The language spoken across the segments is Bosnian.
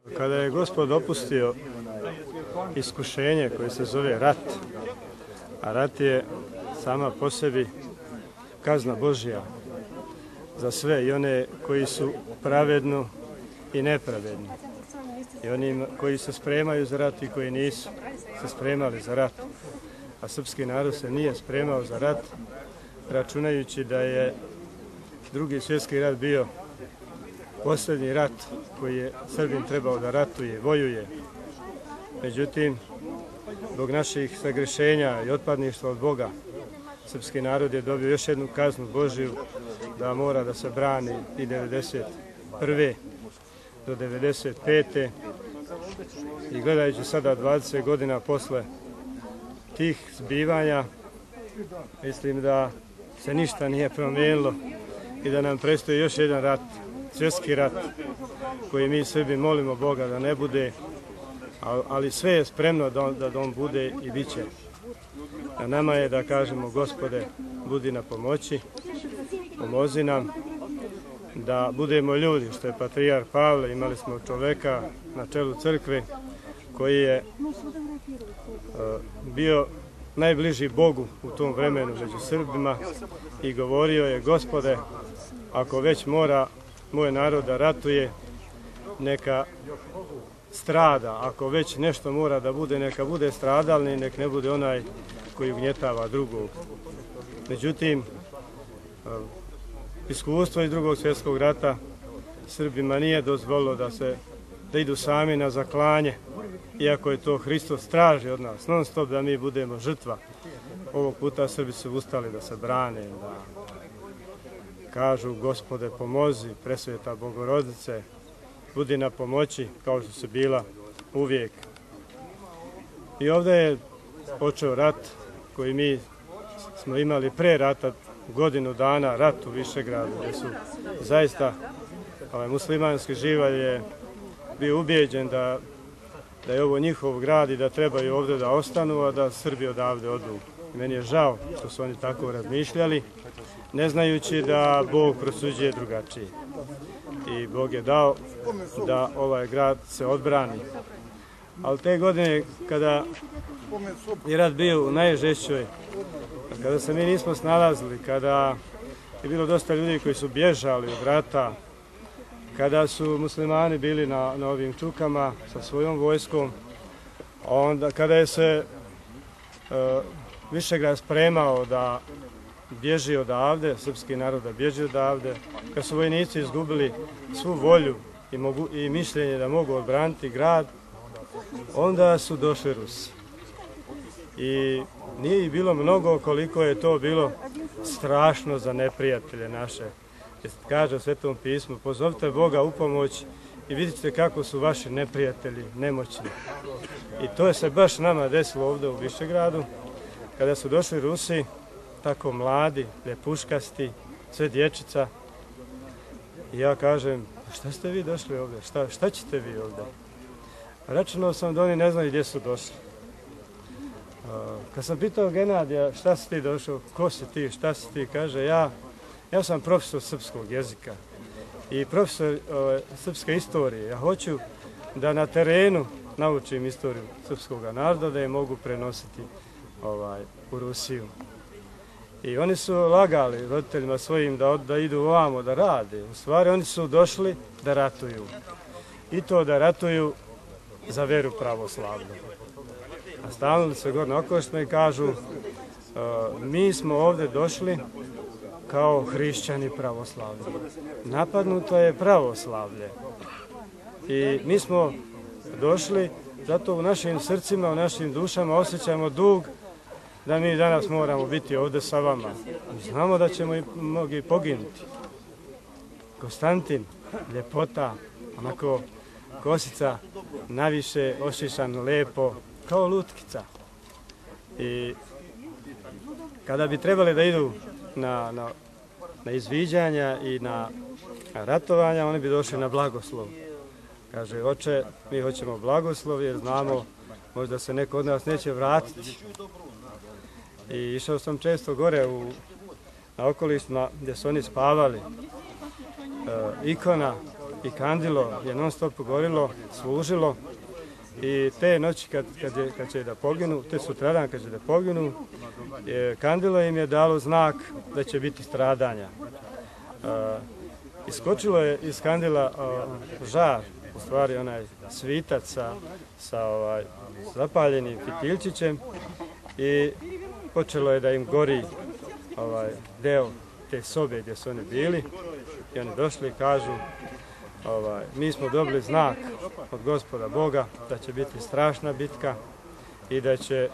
Kada je Gospod dopustio iskušenje koje se zove rat, a rat je sama po sebi kazna Božja za sve, i one koji su pravedno i nepravedni, i oni koji se spremaju za rat i koji nisu se spremali za rat. A srpski narod se nije spremao za rat, računajući da je Drugi svjetski rat bio posljednji rat koji je Srbin trebao da ratuje, vojuje. Međutim, zbog naših sagrešenja i otpadništva od Boga, srpski narod je dobio još jednu kaznu Božju da mora da se brani i 1991. do 1995. I gledajući sada 20 godina posle tih zbivanja, mislim da se ništa nije promijenilo i da nam predstoji još jedan rat, svjetski rat, koji mi Srbi molimo Boga da ne bude, ali sve je spremno da on bude i bit će. A nama je da kažemo: Gospode, budi na pomoći, pomozi nam da budemo ljudi, što je patrijarh Pavle. Imali smo čoveka na čelu crkve koji je bio najbliži Bogu u tom vremenu među Srbima i govorio je: Gospode, ako već mora moj narod da ratuje, neka strada, ako već nešto mora da bude, neka bude stradalni, nek ne bude onaj koji ugnjetava drugog. Međutim, iskustvo iz Drugog svjetskog rata Srbima nije dozvolilo da idu sami na zaklanje, iako je to Hristos traži od nas non stop da mi budemo žrtva. Ovog puta Srbi su ustali da se brane, da kažu: Gospode, pomozi, Presveta Bogorodice, budi na pomoći, kao što se bila uvijek. I ovdje je počeo rat koji mi smo imali pre rata, godinu dana, rat u Višegradu, gdje su zaista muslimanski živalj je bio ubijeđen da je ovo njihov grad i da trebaju ovdje da ostanu, a da Srbi odavde odu. Meni je žao što su oni tako razmišljali, ne znajući da Bog prosuđuje drugačije. I Bog je dao da ovaj grad se odbrani. Ali te godine, kada je rat bio u najžešćoj, kada se mi nismo snalazili, kada je bilo dosta ljudi koji su bježali od rata, kada su muslimani bili na ovim čukama sa svojom vojskom, onda kada je se Višegrad spremao da bježi odavde, srpski narod da bježi odavde, kad su vojnici izgubili svu volju i mišljenje da mogu odbraniti grad, onda su došli Rusi. I nije ih bilo mnogo koliko je to bilo strašno za neprijatelje naše. Kaže u Svetom pismu: pozovite Boga u pomoć i vidite kako su vaši neprijatelji nemoćni. I to je se baš nama desilo ovdje u Višegradu, kada su došli Rusi, tako mladi, ljepuškasti, sve dječica. I ja kažem: šta ste vi došli ovdje, šta ćete vi ovdje? Računao sam da oni ne znaju gdje su došli. Kad sam pitao Genadija: šta si ti došao, ko si ti, šta si ti, kaže: ja sam profesor srpskog jezika i profesor srpske istorije. Ja hoću da na terenu naučim istoriju srpskog naroda, da je mogu prenositi u Rusiju. I oni su lagali roditeljima svojim da idu ovamo, da rade. U stvari oni su došli da ratuju. I to da ratuju za veru pravoslavnu. A stavili se gore na okoštima i kažu: mi smo ovdje došli kao hrišćani pravoslavni. Napadnuto je pravoslavlje. I mi smo došli, zato u našim srcima, u našim dušama osjećamo dug da mi danas moramo biti ovdje sa vama. Znamo da ćemo i mnogi poginuti. Konstantin, ljepota, onako kosica, naviše ošišan, lepo, kao lutkica. I kada bi trebali da idu na izviđanja i na ratovanja, oni bi došli na blagoslov. Kaže: oče, mi hoćemo blagoslov jer znamo možda se neko od nas neće vratiti. I išao sam često gore na okolištima gdje su oni spavali. Ikona i kandilo je non stop gorilo, služilo. I te noći kad će da poginu, te sutradan kad će da poginu, kandilo im je dalo znak da će biti stradanja. Iskočilo je iz kandila žar, u stvari onaj svitac sa zapaljenim fitiljčićem i počelo je da im gori deo te sobe gdje su oni bili i oni došli i kažu mi smo dobili znak od Gospoda Boga da će biti strašna bitka i da će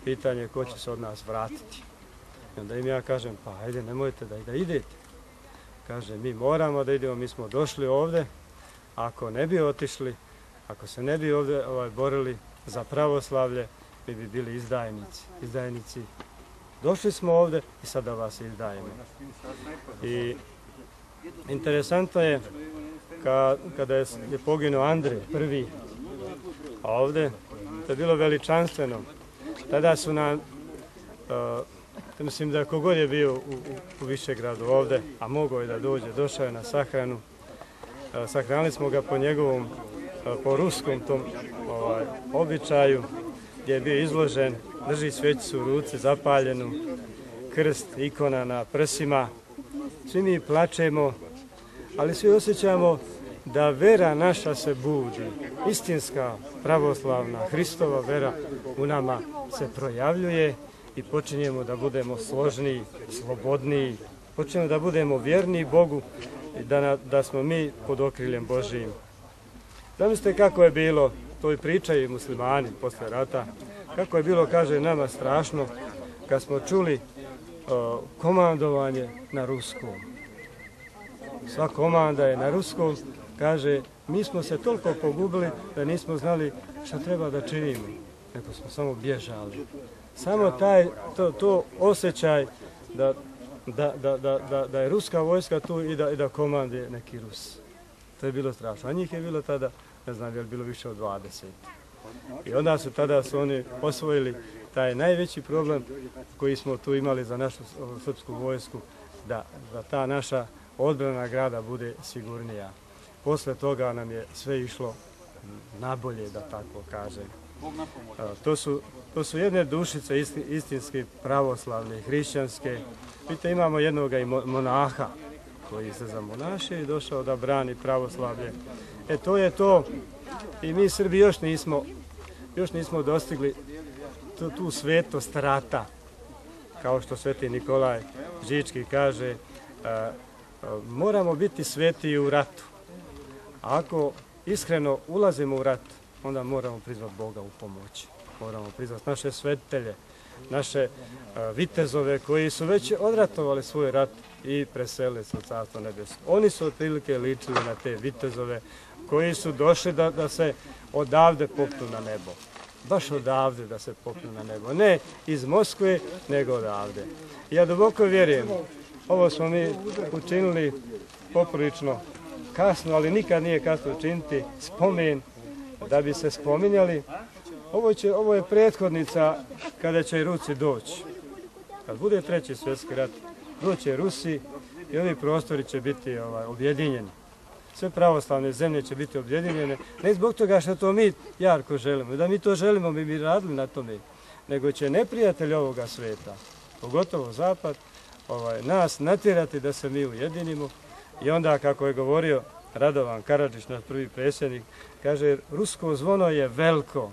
pitanje ko će se od nas vratiti. I onda im ja kažem, pa ajde, nemojte da idete. Kaže, mi moramo da idemo, mi smo došli ovde, ako ne bi otišli, ako se ne bi ovde borili za pravoslavlje, mi bi bili izdajnici. Izdajnici, došli smo ovde i sada vas izdajemo. I interesantno je, kada je poginuo Andrej prvi ovde, to je bilo veličanstveno. Tada su nam, mislim da kogod je bio u Višegradu ovde, a mogao je da dođe, došao je na sahranu. Sahranili smo ga po njegovom, po ruskom tom običaju, gdje je bio izložen, drži svećicu u ruci zapaljenu, krst, ikona na prsima. Svi mi plačemo, ali svi osjećamo da vera naša se budi. Istinska, pravoslavna, Hristova vera u nama se projavljuje i počinjemo da budemo složniji, slobodniji, počinjemo da budemo vjerni Bogu i da smo mi pod okriljem Božijim. Zamislite kako je bilo, to i pričaju muslimani posle rata, kako je bilo, kaže, nama strašno kad smo čuli komandovanje na ruskom. Sva komanda je na ruskom, kaže, mi smo se toliko pogubili da nismo znali šta treba da činimo, nego smo samo bježali. Samo to osjećaj da je ruska vojska tu i da komanduje neki Rus. To je bilo strašno. A njih je bilo tada, ne znam, je li bilo više od 20. I onda su oni osvojili taj najveći problem koji smo tu imali za našu srpsku vojsku, da ta naša odbrana grada bude sigurnija. Posle toga nam je sve išlo nabolje, da tako kažem. To su jedne dušice istinske pravoslavne, hrišćanske. Vidite, imamo jednog i monaha koji se zamonašio i došao da brani pravoslavlje. To je to. I mi Srbi još nismo dostigli tu svetost rata. Kao što sveti Nikolaj Žički kaže, moramo biti sveti u ratu. Ako iskreno ulazimo u rat, onda moramo prizvati Boga u pomoć. Moramo prizvati naše svetitelje, naše vitezove koji su već odratovali svoj rat i preselili se u Carstvo nebesko. Oni su otprilike ličili na te vitezove koji su došli da se odavde popnu na nebo. Baš odavde da se popnu na nebo. Ne iz Moskve, nego odavde. Ja duboko vjerujem, ovo smo mi učinili poprilično kasno, ali nikad nije kasno učiniti spomen da bi se spominjali. Ovo je prethodnica kada će i Rusi doći. Kad bude treći svjetski rat, doće Rusi i ovi prostori će biti objedinjeni. Sve pravoslavne zemlje će biti objedinjene, ne zbog toga što to mi jarko želimo, da mi to želimo, mi bi radili na tome, nego će neprijatelj ovoga sveta, pogotovo Zapad, nas natjerati da se mi ujedinimo i onda, kako je govorio Radovan Karadžić, naš prvi predsjednik, kaže, rusko zvono je veliko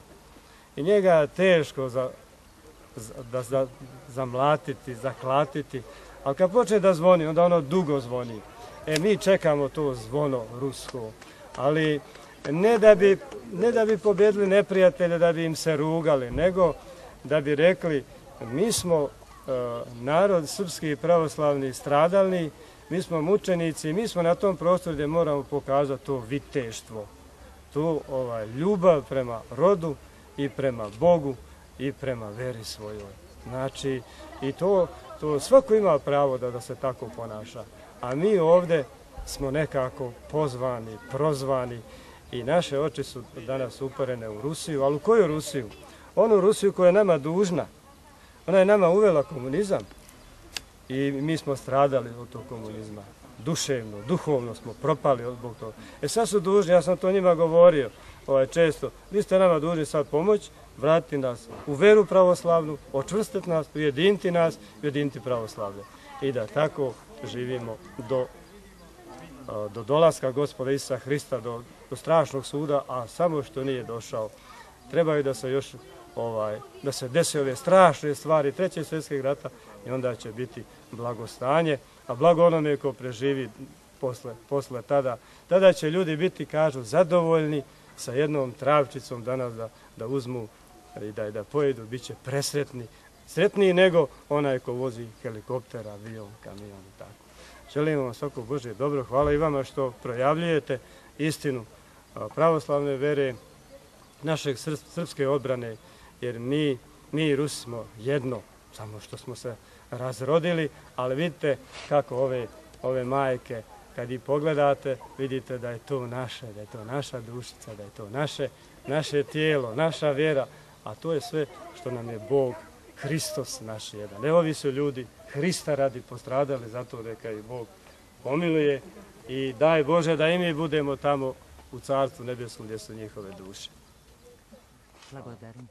i njega je teško zamlatiti, zaklatiti, ali kad počne da zvoni, onda ono dugo zvoni. Mi čekamo to zvono rusko, ali ne da bi pobjedili neprijatelje, da bi im se rugali, nego da bi rekli, mi smo narod srpski i pravoslavni stradalni, mi smo mučenici, mi smo na tom prostoru gdje moramo pokazati to viteštvo, tu ljubav prema rodu i prema Bogu i prema veri svojoj. Znači, i to svako ima pravo da se tako ponaša. A mi ovdje smo nekako pozvani, prozvani i naše oči su danas uperene u Rusiju. Ali u koju Rusiju? Onu Rusiju koja je nama dužna. Ona je nama uvela komunizam i mi smo stradali od tog komunizma. duševno, duhovno smo propali zbog toga. Sad su dužni, ja sam to njima govorio često, vi ste nama dužni sad pomoć, vratiti nas u veru pravoslavnu, očvrstiti nas, ujediniti pravoslavlje. I da tako živimo do dolaska Gospoda Isusa Hrista, do strašnog suda, a samo što nije došao. Trebaju da se još da se dese ove strašne stvari Trećeg svjetskog rata i onda će biti blagostanje, a blago onome ko preživi posle tada. Tada će ljudi biti, kažu, zadovoljni sa jednom travčicom danas da uzmu i da pojedu, bit će presretni. Sretniji nego onaj ko vozi helikopter, avion, kamion i tako. Želim vam svako Božje dobro. Hvala i vama što projavljujete istinu pravoslavne vere, našeg srpske odbrane, jer mi i Rusi smo jedno, samo što smo se razrodili, ali vidite kako ove majke, kad ih pogledate, vidite da je to naše, da je to naša dušica, da je to naše tijelo, naša vjera, a to je sve što nam je Bog, Hristos naš jedan. Evo ovi su ljudi Hrista radi postradali, zato neka ih Bog pomiluje i daj Bože da i mi budemo tamo u Carstvu nebeskom gdje su njihove duše. Благодарим.